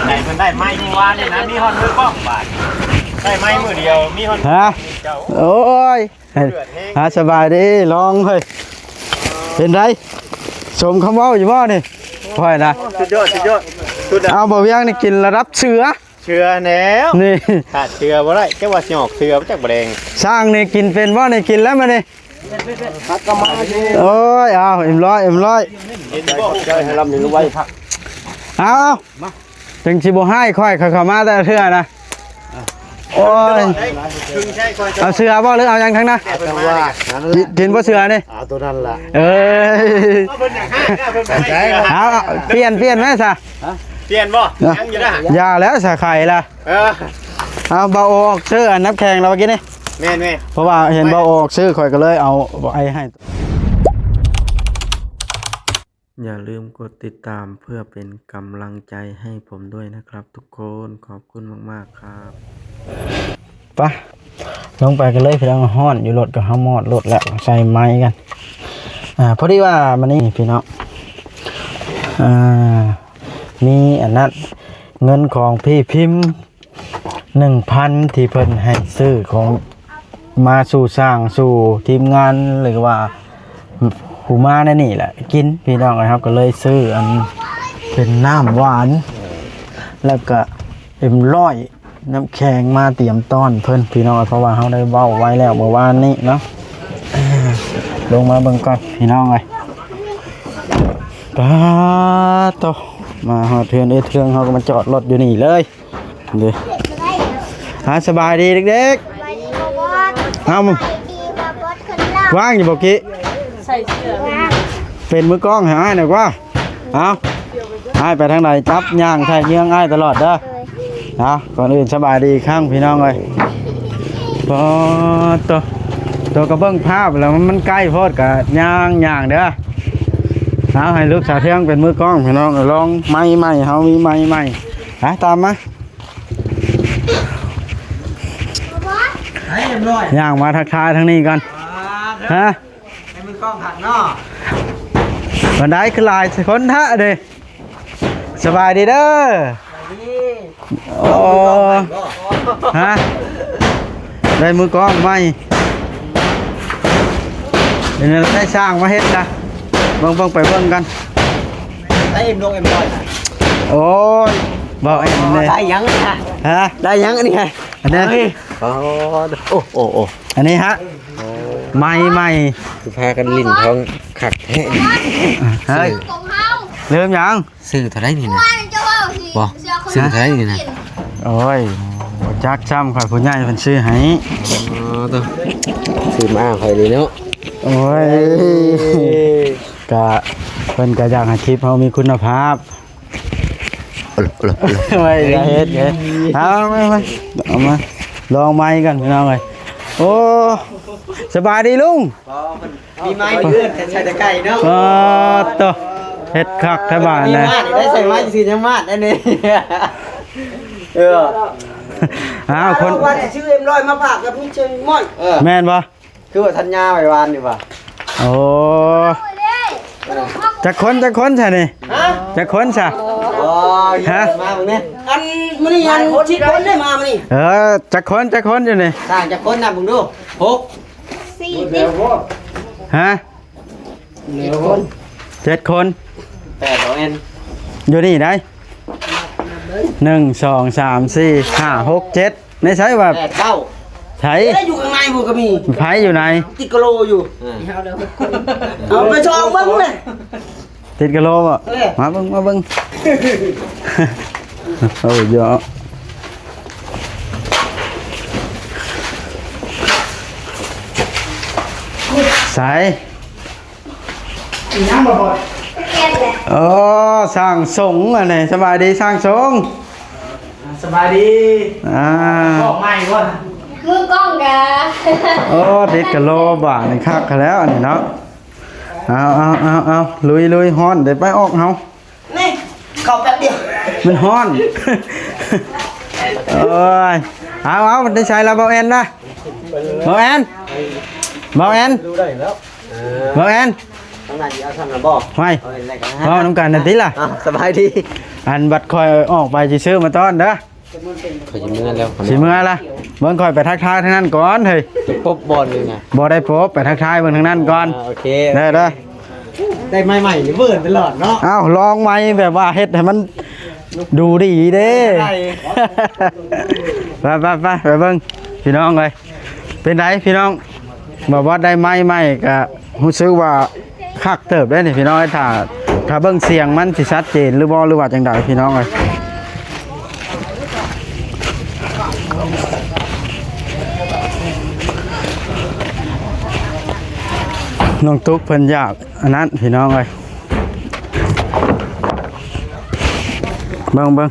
ໃຫ້ເພິ່ນໄດ້ໄມ້ມື້ວານນີ້ນະ ມີຮອດມືກ້ອງບາດ ໄດ້ໄມ້ມື້ດຽວ ມີຮອດ ຮະ ເຈົ້າ ໂອ້ຍ ຮະ ສະບາຍດີ ລອງເຮີ້ຍ ເປັນໃດ ສົມຄຳເວົ້າຢູ່ບໍ່ນີ້ ຂ້ອຍນະ ສຸດຍອດ ສຸດຍອດ ສຸດຍອດ ເອົາ ບ່າວວຽງນີ້ກິນລະດັບເສືອ ເສືອແລ້ວ ນີ້ ຂາດເສືອບໍ່ໄດ້ ຈັກວ່າຊິອອກເສືອ ຈັກບໍ່ແດງ ຊ່າງນີ້ກິນເປັນບໍ່ນີ້ ກິນແລ້ວມື້ນີ້ ພັກກໍມາ ໂອ້ຍ ເອົາ ເອັມຮ້ອຍ ເອັມຮ້ອຍ ເຫັນບໍ່ ໃຈໃຫ້ລຳໃຫ້ລວຍ ເອົາ ເອົາ ມາ ຈັ່ງຊິບໍ່ຮ້າຍຂ້ອຍ ຂ້ອຍເຂົ້າມາແຕ່ລະເທື່ອນະ ໂອ້ຍ ເອົາເສືອບໍ່ ຫຼືເອົາຫຍັງທັງນັ້ນ ກິນບໍ່ເສືອນີ້ ເອົາໂຕນັ້ນລະ ເອີຍ ເອົາ ປ່ຽນ ປ່ຽນແມ່ຊະ ປ່ຽນບໍ່ ຍັງຢູ່ນະ ຢ່າແລ້ວ ສາໄຂ່ລະ ເອີ ເອົາ ບ່າວໂອອອກຊື້ອັນນ້ຳແຂງລະວ່າກິນນີ້ ແມ່ນໆ ເພາະວ່າເຫັນບ່າວໂອອອກຊື້ ຂ້ອຍກໍເລີຍເອົາໄອ້ໃຫ້. ຢ່າລືມກົດຕິດຕາມເພື່ອເປັນກຳລັງໃຈໃຫ້ຜົມດ້ວຍນະຄັບທຸກຄົນ ຂອບຄຸນມາກໆ ຄັບ ໄປ ລົງໄປກັນເລີຍພີ່ນ້ອງ ຮ້ອນຢູ່ລົດ ກໍເຮົາມອດລົດແລ້ວ ໃສ່ໄມ້ກັນ ອ່າ ພໍດີວ່າມື້ນີ້ພີ່ນ້ອງ ອ່າ ມີອັນນັ້ນ ເງິນຂອງພີ່ພິມ ໜຶ່ງພັນ ທີ່ເພິ່ນໃຫ້ຊື້ຂອງມາສູ່ຊ່າງສູ່ທີມງານ ຫຼືວ່າຜູ້ມາໃນນີ້ແຫຼະກິນ ພີ່ນ້ອງເອີຍ ເຮົາກໍເລີຍຊື້ອັນເປັນນ້ຳຫວານ ແລ້ວກໍເອັມຮ້ອຍ ນ້ຳແຂງມາຕຽມຕ້ອນເພິ່ນ ພີ່ນ້ອງເອີຍ ເພາະວ່າເຮົາໄດ້ເວົ້າໄວ້ແລ້ວເມື່ອວານນີ້ເນາະ ລົງມາເບິ່ງກ່ອນ ພີ່ນ້ອງເອີຍ ປາດໂທ້ ມາຮອດເຮືອນເອີເທືອງ ເຮົາກໍມາຈອດລົດຢູ່ນີ້ເລີຍ. ເດ້ ອ່າ ສະບາຍດີເດັກໆ ສະບາຍດີບໍ່ບອດ ເອົ້າ ສະບາຍດີບໍ່ບອດ ຂຶ້ນລາວ ວ່າງຢູ່ບໍ່ກີ້ ໃສ່ເສື້ອ ເປັນມືກ້ອງໃຫ້ອ້າຍໜ່ອຍກວ່າ ເອົ້າ ອ້າຍໄປທາງໃດ ຈັບຍ່າງໃສ່ເຍືອງອ້າຍຕະຫຼອດເດີ ເອົ້າ ກ່ອນອື່ນສະບາຍດີອີກຄັ້ງພີ່ນ້ອງເອີຍ ປາດໂທ້ ໂຕກໍເບິ່ງພາບແລ້ວມັນໃກ້ໂພດ ກໍຍ່າງ ຍ່າງເດີ ເອົາ ໃຫ້ລູກສາວເທືອງເປັນມືກ້ອງພີ່ນ້ອງ ລອງໄມ້ໃໝ່ ເຮົາມີໄມ້ໃໝ່ ໄປຕາມມາ ໃຫ້ຮຽບຮ້ອຍ ຍ່າງມາທັກທາຍທາງນີ້ກ່ອນ ອ່າ ຮະ ໃຫ້ມືກ້ອງຄັກເນາະ ບັນໄດຄືຫຼາຍຄົນແທ້ເດ້ ສະບາຍດີເດີ ສະບາຍດີ ໂອ້ ຮະ ໄດ້ມືກ້ອງໃໝ່ ເປັນໄດ້ຊ່າງມາເຮັດນະ ເບິ່ງ ເບິ່ງ ໄປເບິ່ງກັນ ໄດ້ເອັມລົງເອັມຮ້ອຍນະ ໂອ້ຍ ເວົ້າເອັມເດ້ ໄດ້ຫຍັງນະ ຮະ ໄດ້ຫຍັງອັນນີ້ຮະ ອັນນີ້ ເອີຍ ອໍ ໂອ້ ໂອ້ ໂອ້ ອັນນີ້ຮະ ໂອ້ ໃໝ່ ໃໝ່ ຄືພາກັນຫຼິ້ນທອງຄັກແທ້ ເຮີ້ຍ ຂອງເຮົາ ເລີ່ມຫຍັງ ຊື້ເທົ່າໃດນີ້ນະ ບໍ່ ຊື້ເທົ່າໃດນີ້ນະ ໂອ້ຍ ບໍ່ຈັກຊ້ຳ ຂ້ອຍຜູ້ໃຫຍ່ເພິ່ນຊື້ໃຫ້ ອໍ ໂທ້ ຊື້ມາອ້າງຂ້ອຍນີ້ເນາະ ໂອ້ຍ ເອີ ກະເພິ່ນກະຢາກໃຫ້ຄລິບເຮົາມີຄຸນນະພາບ ໂອ້ຍ ຢ່າເຮັດ ເຮັດ ເອົາມາ ເອົາມາ ລອງໄມ້ກັນພີ່ນ້ອງເອີຍ ໂອ້ ສະບາຍດີລຸງ ມີໄມ້ເອີ້ນໃສ່ແຕ່ໄກເນາະ ອໍ ໂຕ ເຮັດຄັກແທ້ບາດນີ້ ມີມາດໄດ້ໃສ່ໄມ້ຊື່ຍັງມາດອັນນີ້ ເອີ ອ້າວ ຄົນວ່າຊິຊື້ເອັມຮ້ອຍມາຝາກກັບມິດເຊີນມອນ ເອີ ແມ່ນບໍ່ ຄືວ່າທັນຍາໄວ້ວານນີ້ວ່າ ໂອ້ ຈັກຄົນ ຈັກຄົນຊະນີ້ ຮະ ຈັກຄົນຊະ ອໍ ຮະ ມາມື້ນີ້ ອັນມື້ນີ້ອັນສິບຄົນໄດ້ມາມື້ນີ້ ເອີ ຈັກຄົນ ຈັກຄົນຢູ່ນີ້ ສ້າງຈັກຄົນນະເບິ່ງດູ ຫົກ ສີ່ ຮະ ເຈັດຄົນ ເຈັດຄົນ ແປດບໍ່ແມ່ນ ຢູ່ນີ້ໄດ ໜຶ່ງ ສອງ ສາມ ສີ່ ຫ້າ ຫົກ ເຈັດ ໃນໃສວ່າ ແປດ ເກົ້າ ໃສ ເອີຍ ຢູ່ຂ້າງໃນພຸ້ນກໍມີ ໃຜຢູ່ໃນ ຕິດກະໂຫຼຢູ່ ເອີ ເອົາໄປຊອງເບິ່ງເລີຍ ຕິດກະໂຫຼບໍ່ ເອີ ມາເບິ່ງ ມາເບິ່ງ ໂອ້ຍ ເຍາະ ໃສ ອີຫຍັງບໍ່ບອດ ໂອ້ ຊ່າງສົງ ອັນນີ້ ສະບາຍດີຊ່າງສົງ ສະບາຍດີ ອ່າ ອອກໃໝ່ບໍ່ ມືກ້ອງກະ ໂອ້ ຕິດກະໂຫຼບາດນີ້ຄັກແລ້ວອັນນີ້ເນາະ ເອົາ ເອົາ ເອົາ ເອົາ ລຸຍ ລຸຍ ຮ້ອນ ໄດ້ໄປອອກເຮົາ ນີ້ ເຂົ້າແປັບດຽວ ມັນຮ້ອນ ໂອ້ຍ ເອົາ ເອົາ ໄດ້ໃຊ້ລະ ເບົາແອນນະ ເບົາແອນ ເບົາແອນ ເບົາແອນ ທາງນັ້ນຊິເອົາຊ້ຳນະບໍ່? ໄວ້ ເອົາໄວ້ໃນກັນ ເວົ້ານຳກັນນັ້ນຕິລະ. ອ້າວ ສະບາຍດີ. ອັນບັດຂ້ອຍອອກໄປຊິຊື້ມາຕ້ອນເດີ. ຂ້ອຍຊິເມືອແລ້ວ ຊິເມືອລະ. ເບິ່ງຂ້ອຍໄປທັກທາຍທາງນັ້ນກ່ອນເຮີ້ຍ. ໄປປົບບ່ອນນີ້ນະ? ບໍ່ໄດ້ປົບ ໄປທັກທາຍເບິ່ງທາງນັ້ນກ່ອນ. ອ່າ ໂອເຄ ເດີ ເດີ. ໄດ້ໄມ້ໃໝ່ນີ້ເວີນຕະຫຼອດເນາະ. ອ້າວ ລອງໄມ້ແບບວ່າເຮັດໃຫ້ມັນດູດີເດ້. ໄດ້ ໄປ ໄປ ໄປ ໄປເບິ່ງພີ່ນ້ອງເອີຍ. ເປັນໃດພີ່ນ້ອງ ບ່າວບອດໄດ້ໄມ້ໃໝ່ກະຮູ້ສຶກວ່າຄັກເຕີບເດ້ນີ້ພີ່ນ້ອງເອີຍ. ຖ້າ ຖ້າເບິ່ງສຽງມັນຊິຊັດເຈນຫຼືບໍ່ ຫຼືວ່າຈັ່ງໃດພີ່ນ້ອງເອີຍ. ນ້ອງຕຸກເພິ່ນຢາກອັນນັ້ນພີ່ນ້ອງເອີຍ. ເບິ່ງ ເບິ່ງ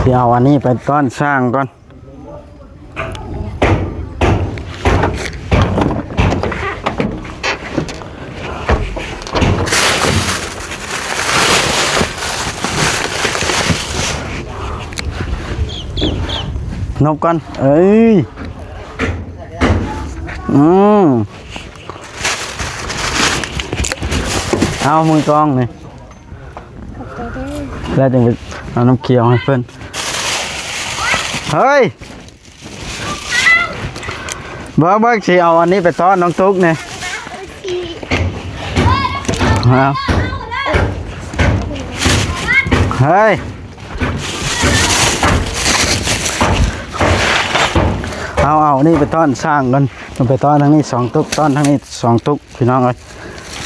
ຊິເອົາອັນນີ້ໄປຕ້ອນຊ້າງກ່ອນ. ນົບກ່ອນ ເອີຍ. ອືມ ເອົາມືກອງນີ້ ແລ້ວຈຶ່ງໄປເອົານ້ຳຂຽວໃຫ້ເພິ່ນ. ເຮີ້ຍ ບໍ່ ບໍ່ ຊິເອົາອັນນີ້ໄປຕ້ອນນ້ອງຕຸກນີ້. ເອົາ ເຮີ້ຍ ເອົາ ເອົານີ້ໄປຕ້ອນຊ້າງກ່ອນ. ຕ້ອນທາງນີ້ສອງຕຸກ ຕ້ອນທາງນີ້ສອງຕຸກ ພີ່ນ້ອງເອີຍ.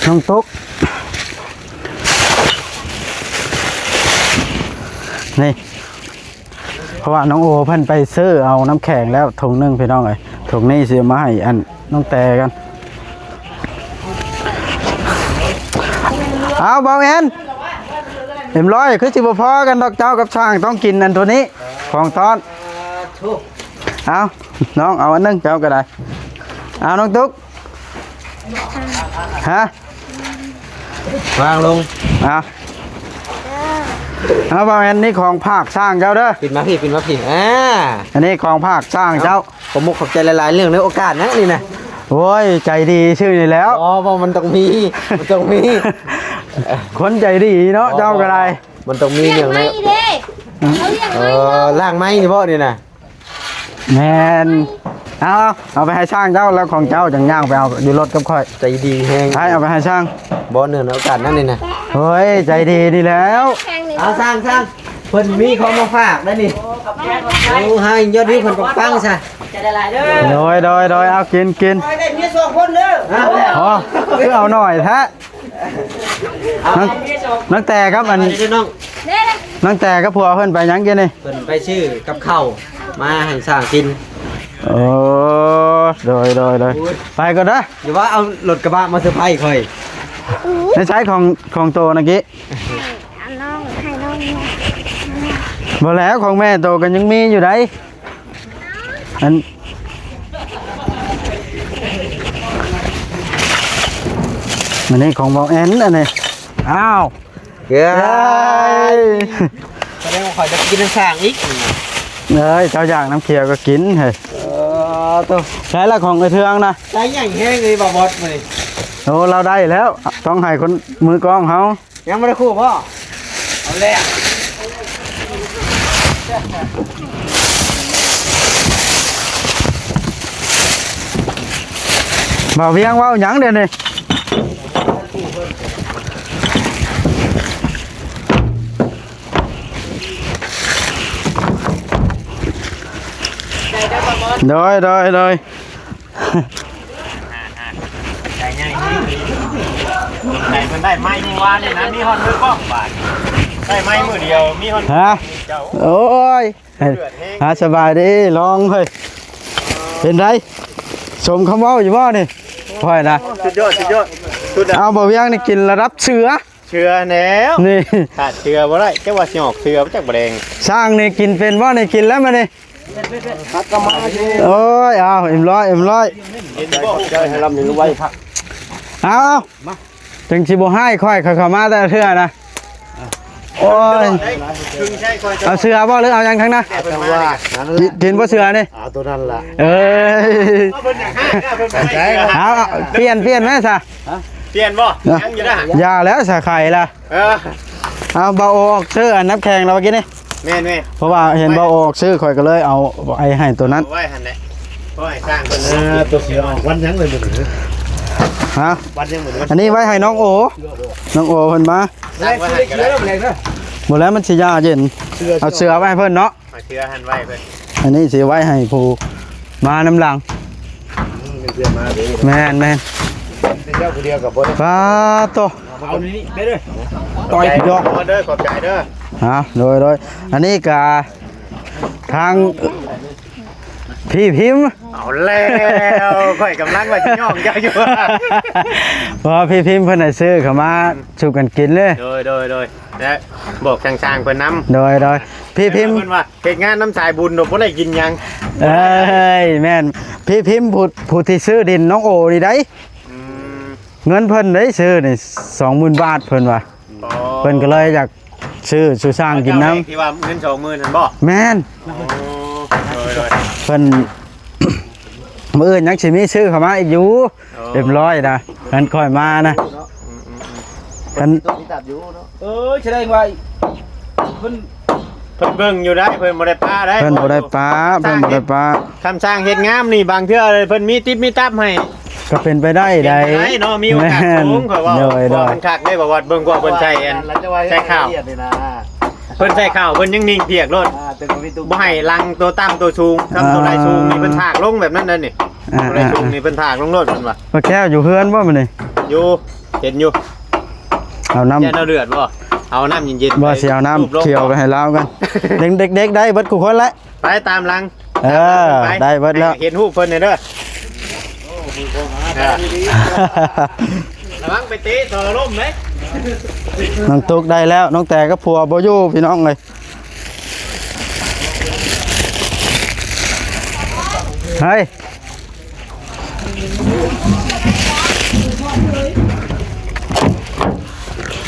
ນ້ອງຕຸກ ນີ້ ເພາະວ່ານ້ອງໂອເພິ່ນໄປຊື້ເອົານ້ຳແຂງແລ້ວຖົງໜຶ່ງພີ່ນ້ອງເອີຍ. ຖົງນີ້ຊິເອົາມາໃຫ້ອັນນ້ອງແຕກັນ. ເອົາ ບ່າວແອນ ເອັມຮ້ອຍ ຄືຊິບໍ່ພໍກັນດອກ ເຈົ້າກັບຊ່າງຕ້ອງກິນອັນໂຕນີ້ ຂອງຕ້ອນ. ເອົາ ນ້ອງເອົາອັນໜຶ່ງ ເຈົ້າກໍໄດ້. ເອົາ ນ້ອງຕຸກ ຮະ ວາງລົງ. ເອົາ ເອົາ ບ່າວແອນ ນີ້ຂອງຝາກຊ່າງເຈົ້າເດີ. ປິ່ນມາພີ້ ປິ່ນມາພີ້. ອ່າ ອັນນີ້ຂອງຝາກຊ່າງເຈົ້າ. ເອົາ ຂອບມຸກຂອບໃຈຫຼາຍໆ ເນື່ອງໃນໂອກາດຫຍັງນີ້ນະ? ໂອ້ຍ ໃຈດີຊື່ນີ້ແລ້ວ. ອໍ ບໍ່ ມັນຕ້ອງມີ ມັນຕ້ອງມີ ຄົນໃຈດີເນາະ ເຈົ້າກໍໄດ້. ມັນຕ້ອງມີເລື່ອງໃນ ລ້າງໄມ້ເດ້ ເອີ ລ້າງໄມ້ນີ້ບໍ່ນີ້ນະ? ແມ່ນ. ເອົາ ເອົາໄປໃຫ້ຊ່າງເຈົ້າ ແລ້ວຂອງເຈົ້າຈັ່ງຍ່າງໄປເອົາຢູ່ລົດກັບຂ້ອຍ. ໃຈດີແຮງ. ໃຫ້ເອົາໄປໃຫ້ຊ່າງ. ບໍ່ ເນື່ອງໃນໂອກາດນັ້ນນີ້ນະ. ໂອ້ຍ ໃຈດີນີ້ແລ້ວ. ເອົາ ຊ່າງ ຊ່າງ ເພິ່ນມີຂອງມາຝາກໄດ້ນີ້. ໂອ້ ໃຫ້ຍອດວິວເພິ່ນປັງໆຊະ. ໂດຍ ໂດຍ ໂດຍ ເອົາ ກິນ ກິນ. ໄດ້ເມຍສອງຄົນເດີ. ອໍ ຄືເອົາໜ້ອຍແທ້. ນາງ ນາງແຕ່ກັບອັນ ເດີນ້ອງ ນາງແຕ່ກັບຜົວເພິ່ນໄປຫຍັງກິນນີ້? ເພິ່ນໄປຊື້ກັບເຂົ້າມາໃຫ້ຊ່າງກິນ. ໂອ້ ໂດຍ ໂດຍ ໂດຍ. ໂອ້ຍ ໄປກ່ອນເດີ. ຢ່າວ່າເອົາລົດກະບະມາເຊີໄພຣສ໌ຂ້ອຍ. ໃນໃຊ້ຂອງ ຂອງໂຕນະກີ້. ໃຫ້ນ້ອງ ໃຫ້ນ້ອງ. ບໍ່ແລ້ວ ຂອງແມ່ໂຕກໍຍັງມີຢູ່ໃດ໋. ອັນ ອັນນີ້ຂອງບ່າວແອນ ອັນນີ້. ອ້າວ ເອີຍ ສະແດງວ່າຂ້ອຍຈະກິນນ້ຳສ້າງອີກ. ເອີຍ ເຈົ້າຢາກນ້ຳຂຽວກໍກິນເຮີ້ຍ. ເອີ ໂຕ ໃຊ້ລະຂອງເອື້ອຍເທືອງນະ. ໃຊ້ໃຫຍ່ແຮງເລີຍບ່າວບອດມື້ນີ້. ໂອ້ ລາວໄດ້ແລ້ວ ຕ້ອງໃຫ້ຄົນມືກ້ອງເຮົາ. ຍັງບໍ່ໄດ້ຄູ່ບໍ່? ເອົາແລ້ວ ບ່າວວຽງເວົ້າຫຍັງດຽວນີ້? ໂດຍ ໂດຍ ໂດຍ. ໃຈໃຫຍ່ ໃຈເພິ່ນໄດ້ໄມ້ມື້ວານນີ້ນະ ມີຮອດມື້ກ້ອງບາດ ໄດ້ໄມ້ມື້ດຽວ ມີຮອດ ຮະ ເຈົ້າ ໂອ້ຍ ຮະ ສະບາຍດີ ລອງເຮີ້ຍ ເປັນໃດ ສົມຄຳເວົ້າຢູ່ບໍ່ນີ້? ຂ້ອຍນະ ສຸດຍອດ ສຸດຍອດ ສຸດຍອດ. ເອົາ ບ່າວວຽງນີ້ກິນລະດັບເສືອ ເສືອແລ້ວ ນີ້ຂາດເສືອບໍ່ໄດ້ ຈັກວ່າຊິອອກເສືອຈັກບໍ່ແດງ. ຊ່າງນີ້ກິນເປັນບໍ່ນີ້? ກິນແລ້ວມື້ນີ້. ໂອ້ຍ ເອົາ ເອັມຮ້ອຍ ເອັມຮ້ອຍ ເອົາ ຈັ່ງຊິບໍ່ຮ້າຍຂ້ອຍ ຂ້ອຍເຂົ້າມາແຕ່ລະເທື່ອນະ. ໂອ້ຍ ເອົາເສືອບໍ່ ຫຼືເອົາຫຍັງທັງນັ້ນ? ກິນບໍ່ເສືອນີ້? ເອົາໂຕນັ້ນລະ. ເອີຍ ເອົາ ປ່ຽນ ປ່ຽນແມ່ຊະ. ປ່ຽນບໍ່? ຍັງຢູ່ນະ. ຢ່າແລ້ວ ສາໄຂ່ລະ. ເອີ ເອົາ ບ່າວໂອອອກຊື້ອັນນ້ຳແຂງລະວ່າກິນນີ້. ແມ່ນໆ ເພາະວ່າເຫັນບ່າວໂອອອກຊື້ ຂ້ອຍກໍເລີຍເອົາໄວ້ໃຫ້ໂຕນັ້ນ. ເອົາໄວ້ຫັ້ນແຫຼະ ເພາະໃຫ້ສ້າງເພິ່ນ. ເອີ ໂຕເສືອອອກວັນຫຍັງເລີຍມື້ນີ້? ຮະ? ວັນຫຍັງມື້ນີ້? ອັນນີ້ໄວ້ໃຫ້ນ້ອງໂອ ນ້ອງໂອເພິ່ນມາ. ສ້າງໄວ້ໃຫ້ກໍໄດ້. ບໍ່ແລ້ວມັນຊິຢາເຢັນ. ເສືອ ເອົາເສືອໄວ້ໃຫ້ເພິ່ນເນາະ. ເອົາເສືອຫັ້ນໄວ້ເພິ່ນ. ອັນນີ້ຊິໄວ້ໃຫ້ຜູ້ມານຳຫຼັງ. ອືມ ເປັນເພື່ອນມາເດ້. ແມ່ນໆ ເປັນເຈົ້າຜູ້ດຽວກໍບໍ່ໄດ້. ປາໂຕ ເອົານີ້ໄປເດີ ຕ່ອຍຢອກເດີ. ຂອບໃຈເດີ. ຮະ ໂດຍໆ ອັນນີ້ກະທາງພີ່ພິມ. ເອົາແລ້ວ ຂ້ອຍກຳລັງວ່າຊິຍ້ອງເຈົ້າຢູ່. ບໍ່ ພີ່ພິມເພິ່ນໃຫ້ຊື້ເຂົ້າມາສູ່ກັນກິນເລີຍ. ໂດຍໆໆ ແລະ ບອກຊ່າງໆເພິ່ນນຳ. ໂດຍໆ ພີ່ພິມ ເພິ່ນວ່າ ເຮັດງານນຳສາຍບຸນໂດ ບໍ່ໄດ້ກິນຫຍັງ. ເອີຍ ແມ່ນ ພີ່ພິມຜູ້ ຜູ້ທີ່ຊື້ດິນນ້ອງໂອນີ້ໄດ໋. ອືມ ເງິນເພິ່ນໄດ້ຊື້ນີ້ ສອງໝື່ນບາດ ເພິ່ນວ່າ. ອໍ ເພິ່ນກໍເລີຍຢາກຊື້ສູ່ຊ່າງກິນນຳ. ທີ່ວ່າເງິນສອງໝື່ນຫັ້ນບໍ່? ແມ່ນ. ອໍ ໂດຍໆ ເພິ່ນ ມື້ອື່ນຍັງຊິມີຊື້ເຂົ້າມາອີກຢູ່. ອໍ ເຕັມຮ້ອຍນະ ຄັນຂ້ອຍມານະ. ອືມໆໆ ຄັນ ເອີ ສະແດງວ່າເພິ່ນ ເພິ່ນເບິ່ງຢູ່ໄດ໋ ເພິ່ນບໍ່ໄດ້ປະໄດ໋. ເພິ່ນບໍ່ໄດ້ປະ ເພິ່ນບໍ່ໄດ້ປະ. ຄຳສ້າງເຮັດງາມນີ້ ບາງເທື່ອເພິ່ນມີຕິບມີຕັບໃຫ້ ກໍເປັນໄປໄດ້ໃດ໋. ເນາະ ມີໂອກາດສູງ ຂ້ອຍເວົ້າ. ໂດຍໆ ເພິ່ນຄັກເດ້ ບໍ່ວ່າເບິ່ງກວ່າເພິ່ນໃສ່ອັນ ໃສ່ຂາວ ເພິ່ນໃສ່ຂາວ ເພິ່ນຍັງນິ່ງພຽກໂລດ. ອ່າ ແຕ່ກໍມີ ບໍ່ໃຫ້ຫຼັງໂຕຕ່ຳໂຕສູງ. ຄຳໂຕໃດສູງນີ້ ອ່າ ເພິ່ນຖາກລົງແບບນັ້ນນັ້ນນີ້. ອ່າ ໂຕໃດສູງນີ້ ອ່າ ເພິ່ນຖາກລົງໂລດເພິ່ນວ່າ. ປາແກ້ວຢູ່ເຮືອນບໍ່ມື້ນີ້? ຢູ່ ເຫັນຢູ່. ເອົານ້ຳ ແກ່ເອົາເລືອດບໍ່? ເອົານ້ຳເຢັນໆ ບໍ່ ໄປ ຊິເອົານ້ຳຂຽວໄປໃຫ້ລາວກັນ. ເດັກໆ ໄດ້ເບິດທຸກຄົນແຫຼະ. ໄປຕາມຫຼັງ. ເອີ ໄປ ໄດ້ເບິດແລ້ວ. ເຫັນຮູບເພິ່ນແດ່ເດີ. ເອີ ລະວັງໄປເຕະທໍ່ລົມເດ້. ນ້ອງຕຸກໄດ້ແລ້ວ ນ້ອງແຕກັບຜົວບໍ່ຢູ່ ພີ່ນ້ອງເອີຍ. ເຮີ້ຍ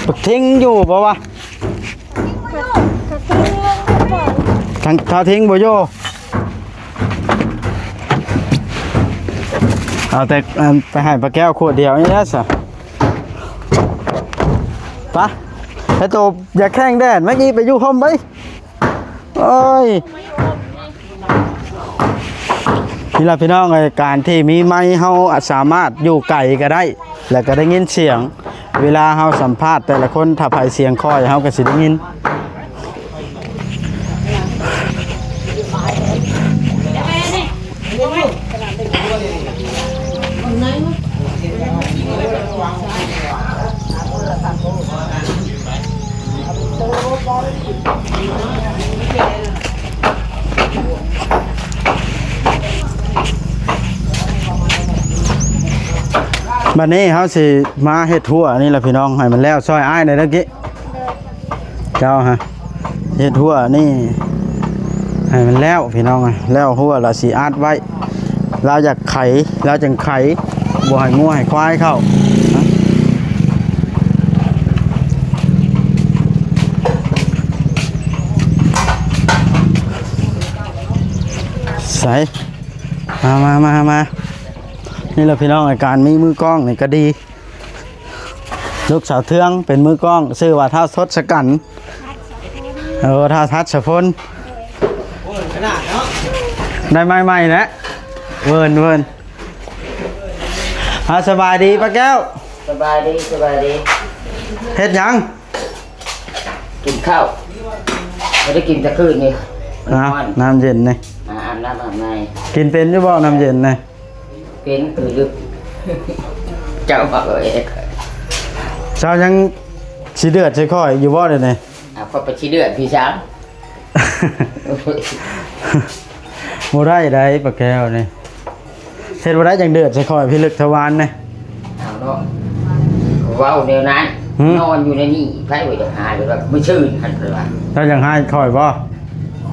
ບັກທິງຢູ່ບໍ່ວະ? ທາງ ທາງ ທາງທີມບໍ່ຢູ່. ເອົາແຕ່ອັນໄປໃຫ້ປາແກ້ວຂວດດຽວນີ້ແຫຼະຊະ. ໄປ ໄອ້ໂຕ ຢ່າແຂ່ງແດດ ເມື່ອກີ້ໄປຢູ່ຮົ່ມໄປ. ໂອ້ຍ ນີ້ລະພີ່ນ້ອງເອີຍ ການທີ່ມີໄມເຮົາອາດສາມາດຢູ່ໄກກໍໄດ້ ແລ້ວກໍໄດ້ຍິນສຽງ ເວລາເຮົາສຳພາດແຕ່ລະຄົນ ຖ້າໃຜສຽງຄ່ອຍ ເຮົາກໍຊິໄດ້ຍິນ. ບັດນີ້ເຮົາຊິມາເຮັດຮົ້ວນີ້ລະພີ່ນ້ອງ ໃຫ້ມັນແລ້ວ ຊ່ອຍອ້າຍແດ່ເດີ. ເຈົ້າຮະ ເຮັດຮົ້ວນີ້ໃຫ້ມັນແລ້ວພີ່ນ້ອງເອີຍ ແລ້ວຮົ້ວລະຊິອັດໄວ້ ລາວຢາກໄຂ ລາວຈັ່ງໄຂ ບໍ່ໃຫ້ງົວໃຫ້ຄວາຍເຂົ້າ. ໃສ ມາ ມາ ມາ ມາ ນີ້ລະພີ່ນ້ອງ ການມີມືກ້ອງນີ້ກໍດີ. ລູກສາວເທືອງເປັນມືກ້ອງ ຊື່ວ່າທ້າວທົດສະກັນ. ເອີ ທ້າວທັດສະພົນ ໄດ້ໄມ້ໃໝ່ແລ້ວ ເວີນ ເວີນ. ອ່າ ສະບາຍດີປ້າແກ້ວ. ສະບາຍດີ ສະບາຍດີ. ເຮັດຫຍັງ? ກິນເຂົ້າ ບໍ່ໄດ້ກິນແຕ່ຄືນນີ້. ອ່າ ນ້ຳເຢັນນີ້ ອ່າ ອາບນ້ຳອາບໃນ. ກິນເປັນຢູ່ບໍ່ນ້ຳເຢັນນີ້? ເປັນຄືລຶກ ເຈົ້າເວົ້າເອງ. ເຈົ້າຍັງຊິເດືອດໃສ່ຂ້ອຍຢູ່ບໍ່ດຽວນີ້? ເອົາ ຂ້ອຍໄປຊິເດືອດພີ່ສາວ. ບໍ່ໄດ້ໃດ ປ້າແກ້ວນີ້ ເຮັດບໍ່ໄດ້ຈັ່ງເດືອດໃສ່ຂ້ອຍ ພິລຶກທະວານນີ້. ເອົາເນາະ ເວົ້າແນວນັ້ນ. ຫືມ? ນອນຢູ່ໃນນີ້ ໃຜວ່າຢາກຫາຍ ເພິ່ນວ່າມື້ຊືນຫັ້ນ ເພິ່ນວ່າ. ເຈົ້າຢາກຫາຍຂ້ອຍບໍ່?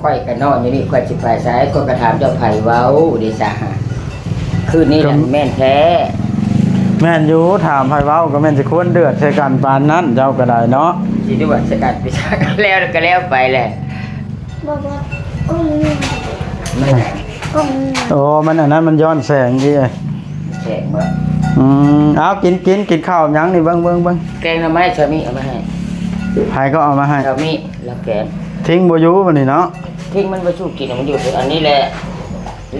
ຂ້ອຍກໍນອນຢູ່ນີ້ ຂ້ອຍຊິໄປໃສ? ຂ້ອຍກໍຖາມເຈົ້າ ໃຜເວົ້າເດຊະ? ຄືນນີ້ນະ ແມ່ນແທ້. ແມ່ນຢູ່ ຖາມໃຜເວົ້າ ກໍແມ່ນຊິຄວນເດືອດໃສ່ກັນປານນັ້ນ ເຈົ້າກໍໄດ້ເນາະ. ຊິເດືອດໃສ່ກັນໄປຊະ ແລ້ວກໍແລ້ວໄປແຫຼະ. ບໍ່ ບໍ່ ກ້ອງນີ້ ກ້ອງນີ້. ໂອ້ ມັນອັນນັ້ນ ມັນຍ້ອນແສງຕິ. ແສງບໍ່? ອືມ ເອົາ ກິນ ກິນ ກິນເຂົ້າຫຍັງນີ້ ເບິ່ງ ເບິ່ງ ເບິ່ງ ແກງໜໍ່ໄມ້ ຊາວມີເອົາມາໃຫ້ ໃຜກໍເອົາມາໃຫ້ ຊາວມີລາວແກງ ທິງບໍ່ຢູ່ບັດນີ້ເນາະ ທິງມັນບໍ່ສູ້ກິນ ມັນຢູ່ອັນນີ້ແຫຼະ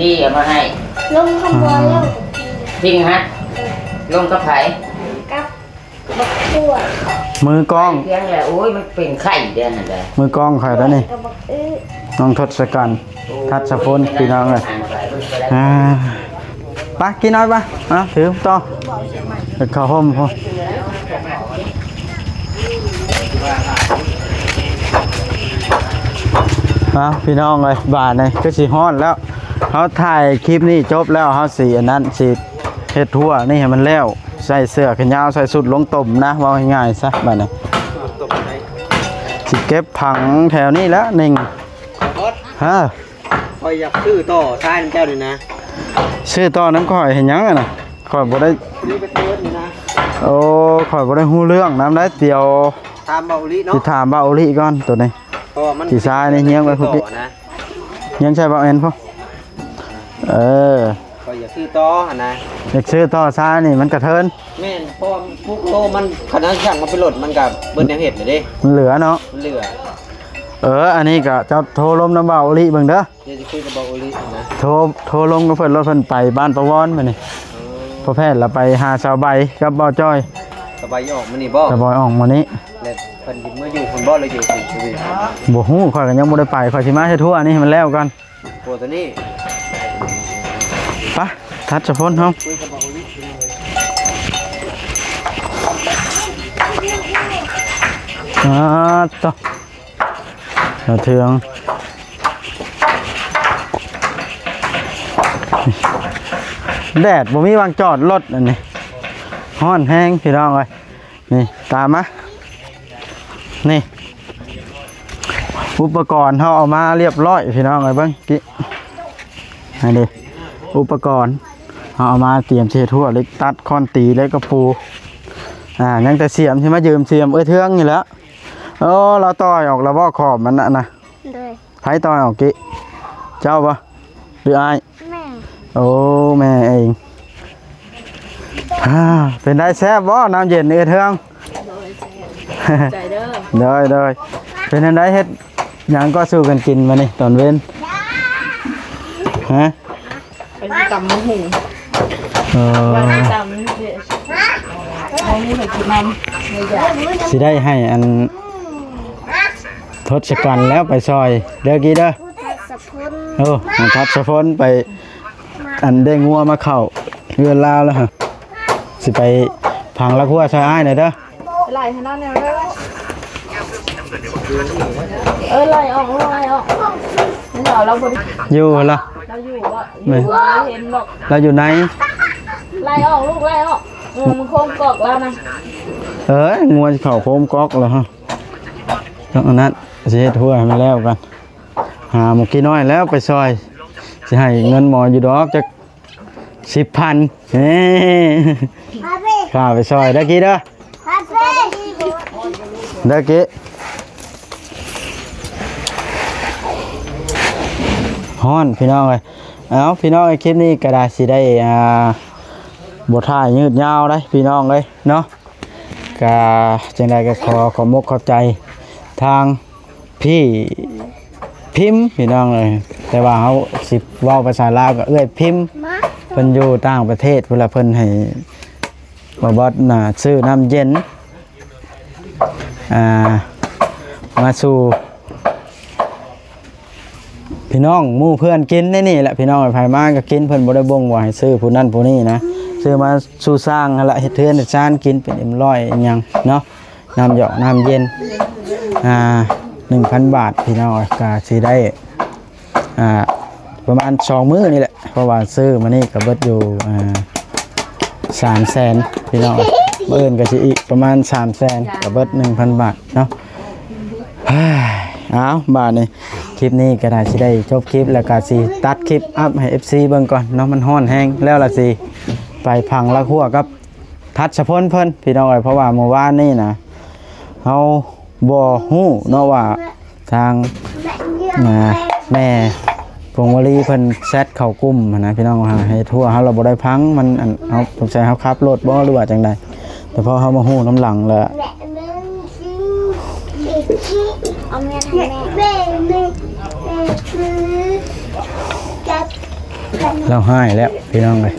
ລີເອົາມາໃຫ້ ລົງຄຳບອນ ອືມ ລົງ ທິງຮະ ລົງກັບໃຜ ກັບ ບັກຂວດ ມືກ້ອງ ພຽງແລ້ວ ໂອ້ຍ ມັນເປັນໄຂ້ເດ້ຫັ້ນແຫຼະ ມືກ້ອງຂ້ອຍແລ້ວນີ້ ກັບບັກອຶ ນ້ອງທົດສະກັນ ໂອ້ຍ ທັດສະພົນ ພີ່ນ້ອງເອີຍ ອ່າ ໄປກິນເອົາໄປ ເອົາ ຖືຕໍ່ ເຂົ້າຮ່ມພຸ້ນ ເອົາ ພີ່ນ້ອງເອີຍ ບາດນີ້ຄືຊິຮ້ອນແລ້ວ ເຮົາຖ່າຍຄລິບນີ້ຈົບແລ້ວ ເຮົາຊິອັນນັ້ນ ຊິເຮັດຮົ້ວນີ້ໃຫ້ມັນແລ້ວ ໃສ່ເສື້ອແຂນຍາວ ໃສ່ຊຸດລົງຕົມນະ ເວົ້າງ່າຍໆຊະ ບາດນີ້ ຊິເກັບຜັງແຖວນີ້ແຫຼະ ນີ້ ຮະ ຂ້ອຍຢາກຊື້ຕໍ່ຊາຍນຳເຈົ້ານີ້ນະ ຊື້ຕໍ່ນຳຂ້ອຍເຮັດຫຍັງຫັ້ນນະ ຂ້ອຍບໍ່ໄດ້ ນີ້ໄປເທີນນີ້ນະ ໂອ້ ຂ້ອຍບໍ່ໄດ້ຮູ້ເລື່ອງນຳໃດ໋ ດຽວ ຖາມບ່າວອຸລິເນາະ ຊິຖາມບ່າວອຸລິກ່ອນໂຕນີ້ ເພາະວ່າມັນ ຊິຊາຍນີ້ຮຽງໄວ້ພຸ້ນຕິ ຮຽງໃສ່ບ່າວແອນພຸ້ນ ເອີ ຂ້ອຍຢາກຊື້ຕໍ່ຫັ້ນນະ ຢາກຊື້ຕໍ່ຊາຍນີ້ມັນກະເທີນ ແມ່ນ ເພາະວ່າປຸກໂຕມັນ ຄັນເຮົາສັ່ງມາເປັນໂຫຼດ ມັນກະເບິດແນວເຮັດແລ້ວເດ້ ມັນເຫຼືອເນາະ ມັນເຫຼືອ ເອີ ອັນນີ້ກະເຈົ້າໂທລົມນຳບ່າວອຸລິເບິ່ງເດີ ດຽວຊິຄຸຍກັບບ່າວໂອລິນະ ໂທ ໂທລົມກັບເພິ່ນ ລົດເພິ່ນໄປບ້ານປະວອນມື້ນີ້ ເອີ ພໍ່ແພດລະໄປຫາສາວໃບກັບບ່າວຈ້ອຍ ສາວໃບອອກມື້ນີ້ບໍ່ ສາວໃບອອກມື້ນີ້ ແລ້ວເພິ່ນຊິເມືອຢູ່ພຸ້ນບໍ່ ຫຼືຢູ່ພີ້ ບໍ່ຮູ້ ຂ້ອຍກໍຍັງບໍ່ໄດ້ໄປ ຂ້ອຍຊິມາເຮັດຮົ້ວນີ້ໃຫ້ມັນແລ້ວກ່ອນ ໂອ້ ໂຕນີ້ ໄປ ທັດສະພົນເຮົາ ຄຸຍກັບບ່າວໂອລິ ອ່າ ໂຕ ສະເທືອງ ແດດບໍ່ມີບ່ອນຈອດລົດອັນນີ້ ຮ້ອນແຮງພີ່ນ້ອງເອີຍ ນີ້ຕາມມາ ນີ້ ອຸປະກອນເຮົາເອົາມາລຽບຮ້ອຍພີ່ນ້ອງເອີຍ ເບິ່ງກິ ໃຫ້ເດ້ ອຸປະກອນເຮົາເອົາມາຕຽມຊິເຮັດຮົ້ວ ເຫຼັກຕັດ ຄ້ອນຕີ ເຫຼັກກະປູ ອ່າ ຍັງແຕ່ສຽມ ຊິມາຢືມສຽມເອື້ອຍເທືອງນີ້ແຫຼະ ໂອ້ ລາວຕ່ອຍອອກລະບໍ່ຂອບມັນນະ ໂດຍ ໃຜຕ່ອຍອອກກິ ເຈົ້າບໍ່ ຫຼືອ້າຍ ແມ່ ໂອ້ ແມ່ເອງ ອ່າ ເປັນໃດແຊບບໍ່ ນ້ຳເຢັນເອື້ອຍເທືອງ ໂດຍ ແຊບ ໃຈເດີ ໂດຍ ໂດຍ ເປັນຈັ່ງໃດ ເຮັດຫຍັງກໍສູ່ກັນກິນມື້ນີ້ຕອນເວັນ ຮະ ໄປຊິຕຳໝາກຫຸ່ງ ເອີ ວ່າຊິຕຳ ບໍ່ມີໃຜກິນນຳ ຊິໄດ້ໃຫ້ອັນ ທົດສະກັນແລ້ວໄປຊ່ອຍເດີກີເດີ ທັດສະພົນ ເອີ ທັດສະພົນໄປ ອັນໄດ້ງົວມາເຂົ້າເຮືອນລາວແລ້ວ ຊິໄປພັງລັກຮົ້ວຊ່ອຍອ້າຍໜ່ອຍເດີ ໄລ່ໃຫ້ລາວແນວເດີ ເອີ ໄລ່ອອກ ໄລ່ອອກ ລາວ ລາວບໍ່ໄດ້ ຢູ່ລະ ລາວຢູ່ບໍ່ ແມ່ນ ຢູ່ ບໍ່ເຫັນດອກ ລາວຢູ່ໃນ ໄລ່ອອກລູກ ໄລ່ອອກ ເອີ ມັນໂຄມກອກລາວນະ ເອີ ງົວຊິເຂົ້າໂຄມກອກແລ້ວ ຕ້ອງອັນນັ້ນ ຊິເຮັດຮົ້ວໃຫ້ມັນແລ້ວກັນ ຫາໝູ່ກີ້ນ້ອຍແລ້ວໄປຊ່ອຍ ຊິໃຫ້ເງິນໝໍຢູ່ດອກຈັກສິບພັນ ເອີ ຂ້າໄປຊ່ອຍເດີກີເດີ ເດີກີ ຮ້ອນພີ່ນ້ອງເອີຍ ເອົາ ພີ່ນ້ອງເອີຍ ຄລິບນີ້ກໍໄດ້ ຊິໄດ້ ອ່າ ບໍ່ຖ່າຍຍືດຍາວເດ້ພີ່ນ້ອງເອີຍເນາະ ກະຈັ່ງໃດກໍຂໍຂອບມົກຂອບໃຈທາງພີ່ພິມພີ່ນ້ອງເອີຍ ແຕ່ວ່າເຮົາຊິເວົ້າພາສາລາວກໍເອື້ອຍພິມ ເພິ່ນຢູ່ຕ່າງປະເທດພຸ້ນລະ ເພິ່ນໃຫ້ບ່າວບອດນະຊື້ນ້ຳເຢັນ ອ່າ ມາສູ່ ພີ່ນ້ອງໝູ່ເພື່ອນກິນໃນນີ້ແຫຼະພີ່ນ້ອງເອີຍ ໃຜມາກໍກິນ ເພິ່ນບໍ່ໄດ້ບົ່ງວ່າໃຫ້ຊື້ຜູ້ນັ້ນຜູ້ນີ້ນະ ຊື້ມາສູ່ຊ່າງຫັ້ນລະ ເຮັດເຮືອນເຮັດຊານກິນເປັນເອັມຮ້ອຍອີ່ຫຍັງເນາະ ນ້ຳຢອກນ້ຳເຢັນ ອ່າ ໜຶ່ງພັນບາດພີ່ນ້ອງເອີຍ ກໍຊິໄດ້ ອ່າ ປະມານສອງມື້ນີ້ແຫຼະ ເພາະວ່າຊື້ມານີ້ກໍເບິດຢູ່ ອ່າ ສາມແສນພີ່ນ້ອງເອີຍ ມື້ອື່ນກໍຊິອີກປະມານສາມແສນ ກໍເບິດໜຶ່ງພັນບາດເນາະ ເອົາ ບາດນີ້ ຄລິບນີ້ກໍໄດ້ ຊິໄດ້ຈົບຄລິບ ແລ້ວກໍຊິຕັດຄລິບອັບໃຫ້ເອັຟຊີເບິ່ງກ່ອນເນາະ ມັນຮ້ອນແຮງ ແລ້ວລະຊິໄປພັງລັກຮົ້ວກັບທັດສະພົນເພິ່ນພີ່ນ້ອງເອີຍ ເພາະວ່າມື້ວານນີ້ນະ ເຮົາບໍ່ຮູ້ເນາະວ່າ ທາງ ອ່າ ແມ່ ຜົງວະລີເພິ່ນແຊັດເຂົ້າກຸ່ມຫັ້ນນະພີ່ນ້ອງ ວ່າໃຫ້ທົ່ວເຮົາລະບໍ່ໄດ້ຟັງ ມັນອັນ ເຮົາ ສົງໄສເຮົາຂັບລົດບໍ່ ຫຼືວ່າຈັ່ງໃດ ແຕ່ພໍເຮົາມາຮູ້ນຳຫຼັງລະ ເອົາແມ່ນໃຫ້ແມ່ ລາວຮ້າຍແລ້ວພີ່ນ້ອງເອີຍ.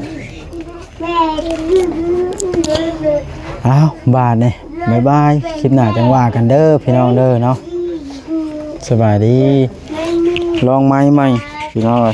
ອ້າວ ບາດນີ້ ບາຍບາຍ ຄລິບໜ້າຈັ່ງວ່າກັນເດີພີ່ນ້ອງເດີເນາະ ສະບາຍດີ ລອງໄມໃໝ່ພີ່ນ້ອງເອີຍ.